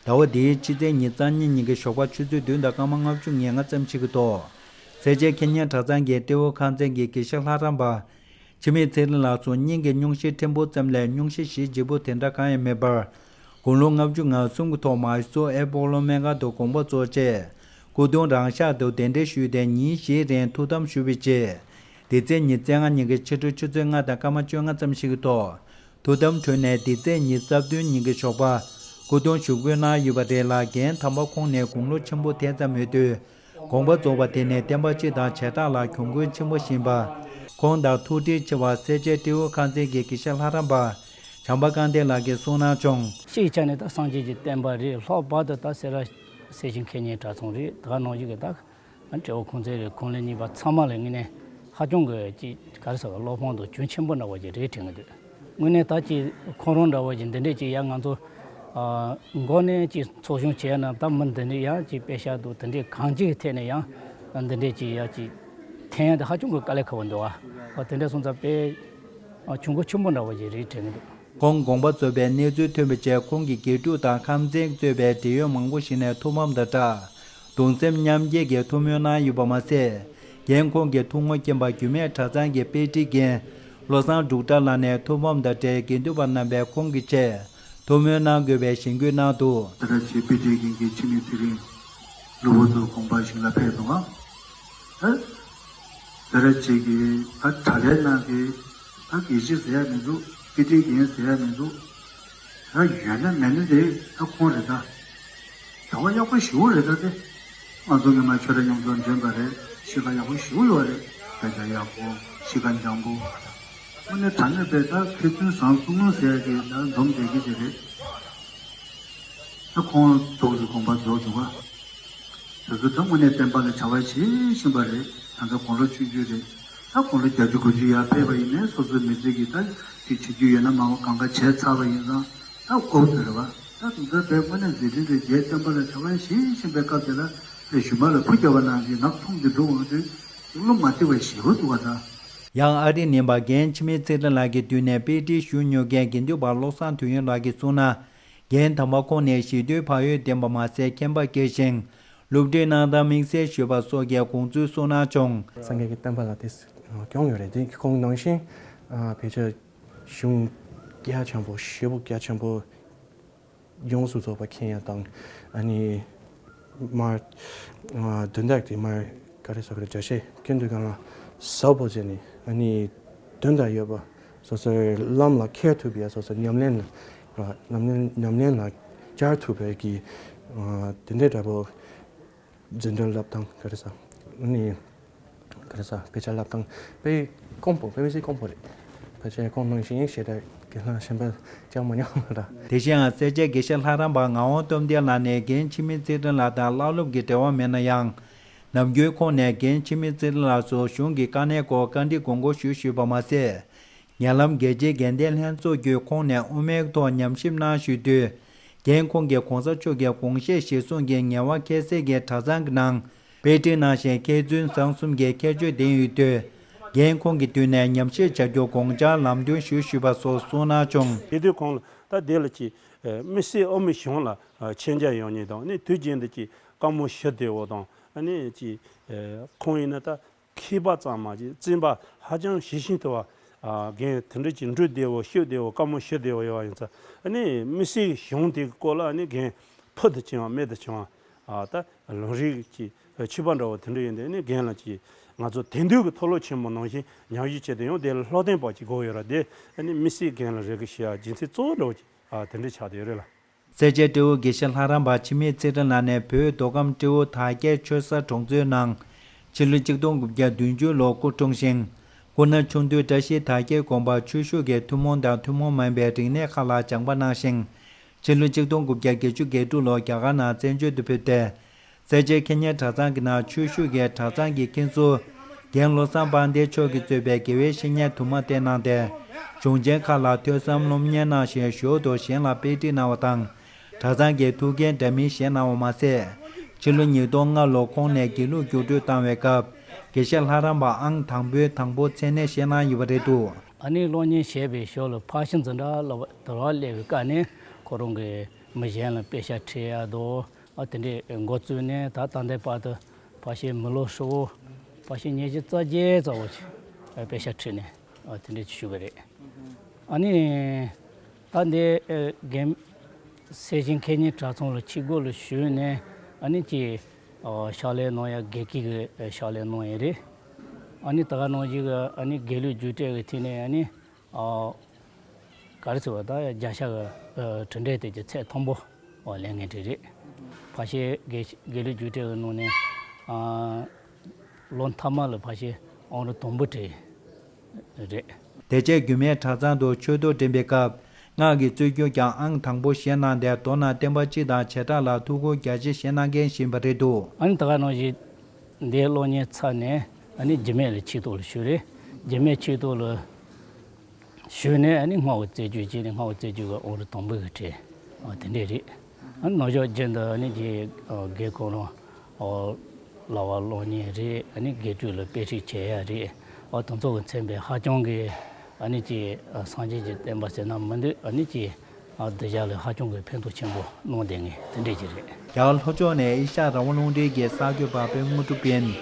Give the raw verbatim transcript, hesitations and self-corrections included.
ཟླ་བ་འདིའི་ཕྱི་ཚེས་ཉི་ཤུ་རྩ་གཉིས་ཉིན་གྱི་ཞོགས་པ་ཆུ་ཚོད་བདུན་དང་སྐར་མ་ལྔ་བཅུ་ང་ལྔ་ཙམ་ཞིག་གི་ཐོག་སེར་བྱེས་ཁེ་ཉན་གྲྭ་ཚང་གི་སྤྲེའུ་ཁང་ཚན་གྱི་དགེ་བཤེས་ལྷ་རམས་པ་འཆི་མེད་ཚེ་རིང་ལགས་སུ་སྙིང་གི་སྙུང་གཞི་ཕྲན་བུ་ཙམ་ལས་སྙུང་གཞི་གཞི་ལྗིད་པོ་དེ་འདྲ་གང་ཡང་མེད་པར། དགུང་ལོ་ལྔ་བཅུ་ང་གསུམ་གྱི་ཐོག་མ་སོ་ཨེ་སྤོ་ལོ་སྨན་ཁང་དུ་དགོངས་པ་རྫོགས་རྗེས། སྐུ་གདུང་རང་ཤག་ཏུ་གདན་འདྲེན་ཞུས་ཏེ་ཉིན་བཞིའི་རིང་ཐུགས་དམ་བཞུགས་པའི་རྗེས། འདི་ཚེས་ཉི་ཤུ་རྩ་ལྔ་ཉིན་གྱི་ཕྱི་དྲོ་ཆུ་ཚོད་ལྔ་དང་སྐར་མ་བཅོ་ལྔ་ཙམ་ཞིག་གི་ཐོག་ཐུགས་དམ་གྲོལ་ནས་འདི་ཚེས་ཉི་ཤུ་རྩ་བདུན་ཉིན་གྱི་ཞོགས་པ་སྐུ་གདུང་ཞུགས་འབུལ་གནང་ཡོད་པ་རེད་ལ། རྒན་དམ་པ་ཁོང་ནས་དགུང་ལོ་ཆེན་པོ་དེ་ཙམ་ཡོད་དུས་དགོངས་པ་རྫོགས་པ་དེ་ནི་བསྟན་པ་སྤྱི་དང་བྱེ་བྲག་ལ་གྱོང་གུན་ཆེན་པོ་བཞིན་པ། ཁོང་དང་ཐུགས་འདྲིས་ཆེ་བ་སེར་བྱེས་སྤྲེའུ་ཁང་ཚན་གྱི་དགེ་བཤེས་ལྷ་རམས་པ་བྱམས་པ་དཀར་ལྡན་ལགས་ཀྱིས་གསུངས་གནང་བྱུང་། སྤྱིའི་ཆ་ནས་ད་སངས་རྒྱས་ཀྱི་བསྟན་པ་རེད། ལྷག་པར་དུ་ད་སེ་ར་སེ་ཆེན་ཁེ་ཉན་གྲྭ་ཚང་རེད། ད་ག་ནང་བཞིན་གྱི་ད། སྤྲེའུ་ཁང་ཚན་རེད། ཁོང་ལས་གཉིས་པ་ཚང་མ་ལ་དངོས་གནས་ཧ་ཅང་གི་ཅིག་ག་རེ་ཟེར་བ་བློ་ཕམ་དང་གྱོང་ཆེན་པོ་འདྲ་བོ་ཅིག་རེད་དྲན་གྱི་འདུག་དངོས་གནས་ད་ཅིག་ཁོང་རང་འདྲ་བོ་ཅིག་འདི་འདྲས་ཅིག་ཡ་ང་ཚོ་མགོ་ནས་ཅིག་ཚོགས་ཆུང་བྱས་ན་ད་མི་འདི་འདྲས་ཡང་ཅིག་དཔེ་ཤ་འདུག་དེ་འདྲས་གང་ཅིག་གི་ཐད་ནས་ཡང་འདི་འདྲས་ཅིག་ཡ་ཅིག་འཐེན་ཡ་དེ་ཧ་ཅང་གི་དཀའ་ལས་ཁག་པོ་འདུག་ཨ་དེ་འདྲས་སོང་ཙང་དཔེ་གྱོང་གུན་ཆེན་པོ་འདྲ་བོ་ཅིག་རེད་དྲན་གྱི་འདུག་ཁོང་དགོངས་པ་རྫོགས་པའི་གནས་ཚུལ་ཐོན་པའི་རྗེས་ཁོང་གི་དགེ་ཕྲུག་དང་ཁང་ཚན་གཙོས་པའི་འབྲེལ་ཡོད་མང་པོ་ཞིག་ནས་ཐུགས་ཕམ་དང་སྦྲགས་གདུང་སེམས་མཉམ་སྐྱེད་ཀྱི་ཐུགས་སྨོན་གནང་ཡོད་པ་མ་ཟད། རྒན་ཁོང་གི་ཐུགས་ངོ་མཁྱེན་པ་རྒྱུད་སྨད་གྲྭ་ཚང་གི་དཔེ་ཁྲིད་རྒན་བློ་བཟང་འབྲུག་གྲགས་ལགས་ནས་ཐུགས་ཕམ་དང་འབྲེལ་དགེ་འདུན་པ་རྣམ་པས་ཁོང་གི་ཆེད་ཐུགས་སྨོན་གནང་དགོས་པའི་གཞེན་སྐུལ་གནང་འདུག་ད་ལྟ་ཆེ་དཔེ་ཁྲིད་རྒན་གྱི་འཆི་མེད་ཚེ་རིང་ལུས་པོ་དུ་དགོངས་པ་ཞིག་ལ་ཕེབས་འདུག་ཨ། ད་ཟེར་ར་ཅིག་གིས་ད་དྲ་ལས་ནང་གི་ད་དགེ་བཤེས་ཟེར་ཡ་མི་འདུག་དཔེ་ཁྲིད་རྒན་ཟེར་ཡ་མི་འདུག་ད་ཡོད་ན་མེད་ན་དེ་ད་ཁོང་རེད་ད། བྱ་བ་ཡག་པོ་ཞེ་པོ་རེད་ད་དེ། ང་ཚོ་ངས་མ་ཆོས་ར་མཉམ་དུ་འདྲེན་པ་རེད། གཤིས་ཀ་ཡག་པོ་ཞེ་པོ་ཡོད་རེད། སྐད་ཆ་ཡག་པོ་གཤིས་ཀ་འཇམ་པོ། དངོས་གནས་དྲང་གནས་པའི་ད་མཁས་བཙུན་བཟང་གསུམ་ཟེར་ཡ་གི་ད་འཛོམས་བསྡད་ཀྱི་དེ་རེད། ད་ཁོང་ཐུགས་ཀྱི་དགོངས་པ་རྫོགས་འདུག་ག་དེ་ཚོ་ད་དངོས་གནས་བསྟན་པ་ལ་བྱ་བ་བྱེད་བཞིན་པ་རེད། ད་ལྟ་དགུང་ལོ་ཆུང་ཆུང་རེད། ད་དགུང་ལོ་བརྒྱད་ཅུ་དགུ་བཅུ་ཡར་ཕེབས་པ་ཡིན་ནའི་སོ་སོའི་མི་ཚེ་གི་ད་ཅིག་བྱེད་རྒྱུ་ཡོད་ན་མང་པོ་གང་ག་བྱས་ཚར་བ་ཡིན་ཙང་ད་དགོས་ཟེར་བ། ད་དེ་ཚོ་བས་དངོས་གནས་མཛད་འཕྲིན་དེ་རྒྱས་བསྟན་པ་ལ་བྱ་བ་བྱེད་བཞིན་པའི་སྐབས་དེ་ལ་ཕེབས་ཞུ་མ་ལ་བུ་བརྒྱབ་པ་ནང་བཞིན་ནག་ཚོམ་གྱི་འགྲོ་འོང་དུས་བློ་མ་བདེ་བ་ཞེ་པོ་འདུག་བ་ད། ཡང་ཨ་རི་ནང་པ་རྒན་འཆི་མེད་ཚེ་རིང་ལགས་ཀྱི་མདུན་ནས་དཔེ་ཁྲིད་ཞུ་མྱོང་མཁན་དགེ་འདུན་པ་བློ་བཟང་དོན་ཡོད་ལགས་ཀྱིས་གསུངས་ན། རྒན་དམ་པ་ཁོང་ནས་ཞི་དུལ་བག་ཡོད་ལྡན་པ་མ་ཟད་མཁྱེན་པ་སྐྱེས་ཤིང་། སློབ་ཁྲིད་གནང་སྟངས་དམིགས་བསལ་ཞུས་པ་སོགས་ཀྱི་དགོངས་ཚུལ་གསུངས་གནང་བྱུང་། སངས་རྒྱས་ཀྱི་བསྟན་པ་ལ་དེ་གྱོང་ཡོད་རེད། དེ་ཁོང་ནང་བཞིན་ཨ་བེད་སྤྱོད་གཞུང་རྒྱ་ཆེན་པོ་ཞེ་པོ་རྒྱ་ཆེན་པོ་ཡོངས་སུ་རྫོགས་པ་མཁྱེན་ཡ་དང་། ཨ་ནི་མར་ཨ་དོན་དག་དེ་མར་ག་རེ་ཟེར་དགོས་རེད། འགྲེལ་བཤད་སྐྱོན་དུས་སྒང་ལ་ཟབ་པོ་བྱས་ནས་ཨ་ནི་དོན་དག་ཡོད་པ། སོ་སོའི་ལམ་ལ་འཁྱེར་ཐུབ་པའི་སོ་སོ་ཉམས་ལེན་ལ་ཉམས་ལེན་ཉམས་ལེན་ལ་བཅར་ཐུབ་པའི་གི་ཨ་དེ་འདྲའི་འདྲ་པོ་འཛིན་གྲྭ་བསླབ་སྟངས་ག་རེ་ཟ་ཨ་ནི་ག་རེ་ཟ་དཔེ་ཆ་བསླབ་སྟངས་དཔེ་དཀོན་པོ་དཔེ་མི་སྲིད་དཀོན་པོ་རེད། ཕལ་ཆེར་ཁོང་ནང་བཞིན་ཞེ་དྲག་རྒན་ལགས་གཞན་པ་བཅར་མ་མྱོང་ལ། དེ་བཞིན་སེར་བྱེས་དགེ་བཤེས་ལྷ་རམས་པ་ངག་དབང་སྟོབས་ལྡན་ལགས་ནས་རྒན་འཆི་མེད་ཚེ་རིང་ལགས་དང་བླ་སློབ་ཀྱི་འབྲེལ་བ་མེད་ན་ཡང་། ནམ་རྒྱུན་ཁོང་ནས་རྒན་འཆི་མེད་ཚེ་རིང་ལགས་སུ་གཞུང་གི་དཀའ་གནད་སྐོར་བཀའ་འདྲི་དགོངས་སྐོར་ཞུས་ཞུས་པ་མ་ཟད། ཉེ་ལམ་རྒྱལ་སྤྱིའི་དགེ་ལྡན་ལྷན་ཚོགས་ཀྱིས་ཁོང་ནས་དབུ་མའི་ཐོག་ཉམས་ཞིབ་གནང་ཞུས་དུས། རྒན་ཁོང་གིས་གོང་ས་མཆོག་གི་དགོངས་བཞེད་གཞིར་བཟུང་གིས་ངལ་བ་ཁྱད་བསད་ཀྱི་གྲྭ་ཚང་གི་ནང་དཔེ་ཁྲིད་གནང་ཞིང་མཁས་བཙུན་བཟང་གསུམ་གྱི་ཁྱད་ཆོས་ལྡན་ཡོད་དུས། རྒན་ཁོང་གི་མདུན་ནས་ཉམས་ཞིབ་བྱ་རྒྱུ་དགོངས་འཆར་ལམ་སྟོན་ཞུས་ཞུས་པ་སོགས་གསུངས་གནང་བྱུང་། དེ་དུས་ཁོང་ལ་ད་དེ་ལ་ཅིག་དམིགས་བསལ་དབུ་མའི་གཞུང་ལ་མཁྱེན་རྒྱ་ཡོད་མཁན་དང་ནི་དུས་རྒྱུན་དུ་ཅིག་བཀའ་མོལ་ཞུ་བདེ་བོ་དང་ནི་ཅིག་ཁོང་ཡིན་ན་ད། མཁས་པ་ཙམ་མ་ཟད་བཙུན་པ་ཧ་ཅང་ཞི་ཞིང་དུལ་བ། ཨ་རྒན་དེ་འདྲ་ཅིག་འགྲོ་བདེ་བོ་ཤོད་བདེ་བོ་བཀའ་མོལ་ཞུ་བདེ་བོ་ཡོད་པ་ཡིན་ཙང་ཨ་ནི་དམིགས་བསལ་གཞུང་དེ་གི་སྐོར་ལ་ཨ་ནི་རྒན་ཕུལ་དུ་བྱུང་བ་སྨད་དུ་བྱུང་བ། ཨ་ད་ལུང་རིགས་ཀྱི་མཆོད་པ་འདྲ་བོ་དེ་འདྲ་ཡིན་དུས་ཨ་ནི་རྒན་ལ་ཅིག་ང་ཚོ་དེང་དུས་ཀྱི་མཐོ་སློབ་ཆེན་མོ་ནང་བཞིན་ཉམས་ཞིབ་བྱས་ཏེ་ཡང་དེ་ལ་སློབ་སྟོན་པ་ཅིག་དགོས་ཡོད་ར་དེ་ཨ་ནི་དམིགས་བསལ་རྒན་ལ་རེ་སྐུལ་ཞུ་ཡ་རྒྱུ་མཚན་གཙོ་བོ་འདྲ་བོ་ཅིག་ཨ་དེ་འདྲ་ཆགས་བསྡད་ཡོད་རེད་ལ། སེར་བྱེས་སྤྲེའུ་དགེ་བཤེས་ལྷ་རམས་པ་འཆི་མེད་ཚེ་རིང་ལགས་ནས་བོད་མདོ་ཁམས་སྤྲེའུ་དར་རྒྱས་ཆོས་ས་གྲོང་ཚོའི་ནང་ཕྱི་ལོ་ཆིག་སྟོང་དགུ་བརྒྱ་བདུན་ཅུ་ལོར་སྐུ་འཁྲུངས་ཤིང་། སྐུ་ན་ཆུང་དུས་བཀྲ་ཤིས་དར་རྒྱས་དགོན་པར་ཆོས་ཞུགས་ཀྱིས་ཐུན་མོང་དང་ཐུན་མོང་མིན་པའི་རིག་གནས་ཁག་ལ་སྦྱངས་པ་གནང་ཞིང་། ཕྱི་ལོ་ཆིག་སྟོང་དགུ་བརྒྱ་བརྒྱད་ཅུ་གྱ་དྲུག་ལོར་རྒྱ་གར་ནང་བཙན་བྱོལ་དུ་ཕེབས་ཏེ། སེར་བྱེས་ཁེ་ཉན་གྲྭ་ཚང་གི་ནང་ཆོས་ཞུགས་ཀྱིས་གྲྭ་ཚང་གི་མཁན་ཟུར་རྒན་བློ་བཟང་དཔལ་ལྡན་མཆོག་གིས་གཙོས་པའི་དགེ་བའི་བཤེས་གཉེན་དུ་མ་བསྟེན་གནང་སྟེ། གཞུང་ཆེན་ཁག་ལ་ཐོས་བསམ་སློབ་གཉེར་གནང་ཞིང་ཞོར་དུ་གཞན་ལ་དཔེ་ཁྲིད་གནང་བ་དང་། གྲྭ་ཚང་གི་ཐུགས་འགན་འདྲ་མིན་བཞེས་གནང་བ་མ་ཟད། ཕྱི་ལོ་ཉིས་སྟོང་ལྔ་ལོར་ཁོང་ནས་དགེ་ལུགས་རྒྱུགས་སྤྲོད་བཏང་བའི་སྐབས། དགེ་བཤེས་ལྷ་རམས་པ་ཨང་དང་པོའི་དང་པོ་མཚན་གནས་བཞེས་གནང་ཡོད་པ་རེད་འདུག་ཨ་ནི་སློབ་གཉེར་བྱས་པའི་ཞོར་ལ་ཕར་ཕྱིན་འཛིན་གྲྭ་ལ་དུ་བ་སླེབས་པའི་སྐབས་ནས་ཁོ་རང་གི་ མི་གཞན་ལ་དཔེ་ཆ་ཁྲིད་ཡ་དོ། ཨ་དེ་འདྲའི་འགོ་བཙུགས་ནས་ད་ད་ལྟའི་བར་དུ་ཕལ་ཆེར་མི་ལོ་ཧྲིལ་བོ་ཕལ་ཆེར་ཉི་ཤུ་རྩ་བརྒྱད་ཙམ་ཅིག་དཔེ་ཆ་ཁྲིད་ནས་ཨ་དེ་འདྲ་ཞུས་པ་རེད། ཨ་ནི་ད་འདི་ཨ་རྒན་སེ་ཆེན་མཁས་སྙན་གྲྭ་ཚང་ལ་ཆིབས་བསྒྱུར་ལ་ཞུས་ནས་ཨ་ནི་ཅིག་ཨ་ཕྱག་ལས་གནང་ཡ་དགེ་བཀོད་ཀྱི་ཕྱག་ལས་གནང་ཡ་རེད། ཨ་ནི་ད་ག་ནང་བཞིན་གྱི་ཨ་ནི་དགེ་ལུགས་རྒྱུགས་སྤྲོད་ཀྱི་ཐད་ནས་ཨ་ནི་ཨ་ག་རེ་ཟེར་བ་ད་རྒྱལ་ཤ་གི་ཨ་གྲུབ་འབྲས་དེ་གྱི་ཚད་མཐོན་པོ་ཨོ་ལེན་མཁན་དེ་རེད། ཕལ་ཆེར་དགེ་དགེ་ལུགས་རྒྱུགས་སྤྲོད་ཀྱི་ནང་ནས་ཨ་ལོ་མཐའ་མ་ལ་ཕལ་ཆེར་ཨང་རིམ་དང་པོ་དེ་རེད། དེ་རྗེས་རྒྱུད་སྨད་གྲྭ་ཚང་དུ་ཆོས་ཐོག་འགྲིམ་པའི་སྐབས་སྔགས་ཀྱི་རྩོད་རྒྱུགས་ཀྱང་ཨང་དང་པོ་བཞེས་གནང་སྟེ་མདོར་ན་བསྟན་པ་སྤྱི་དང་བྱེ་བྲག་ལ་ཐུགས་ཁུར་རྒྱ་ཆེ་བཞེས་གནང་མཁན་ཞིག་ཡིན་པ་རེད་འདུག་ཨ་ནི་ད་ག་ནང་བཞིན་འདིའི་གློག་བརྙན་ཚར་ནས་ཨ་ནི་རྒྱུད་སྨད་ལ་ཆིབས་ཐོག་ལ་ཞུས་རེད། རྒྱུད་སྨད་ཆིབས་ཐོག་ལ་ཞུས་ནས་ཨ་ནི་སྔགས་ཀྱི་རྩོད་རྒྱུགས་བྱས་ནས་སྔགས་ཀྱི་རྩོད་རྒྱུགས་ཀྱི་ཨང་རིམ་དང་པོ་གི་གྲས་ཨ་དེ་འདྲས་རེད། ཨ་ནི་ནང་ཞོགས་རྒྱུན་དུ་ཨ་ནི་རྗེ་ཨ་རྒན་ཁོང་རང་ཨོ་ལག་པ་གློག་བརྙན་རེད། ཨ་ནི་དགེ་ཕྲུག་ལ་དཔེ་ཁྲིད་བྱེད་ཡ་རེད། ཨོ་དེ་ཚོ་གི་མཚན་པའི་ཧ་ཅང་གི་ཨ་ནི་ཅིག་ཨ་སངས་རྒྱས་ཀྱི་བསྟན་པ་ཟེར་ན་མི་འདུག་ཨ་ནི་ཅིག་ཨ་གདུལ་བྱ་ལ་ཧ་ཅང་གི་ཕན་ཐོགས་ཆེན་པོ་གནང་བསྡད་མཁན་དེ་འདྲས་ཅིག་རེད། རྒྱ་གར་ལྷོ་ཕྱོགས་ནས་ཨེ་ཤ་ཡ་རང་དབང་རླུང་འཕྲིན་གྱི་གསར་འགོད་པ་པོད་དངོས་གྲུབ་ཡིན།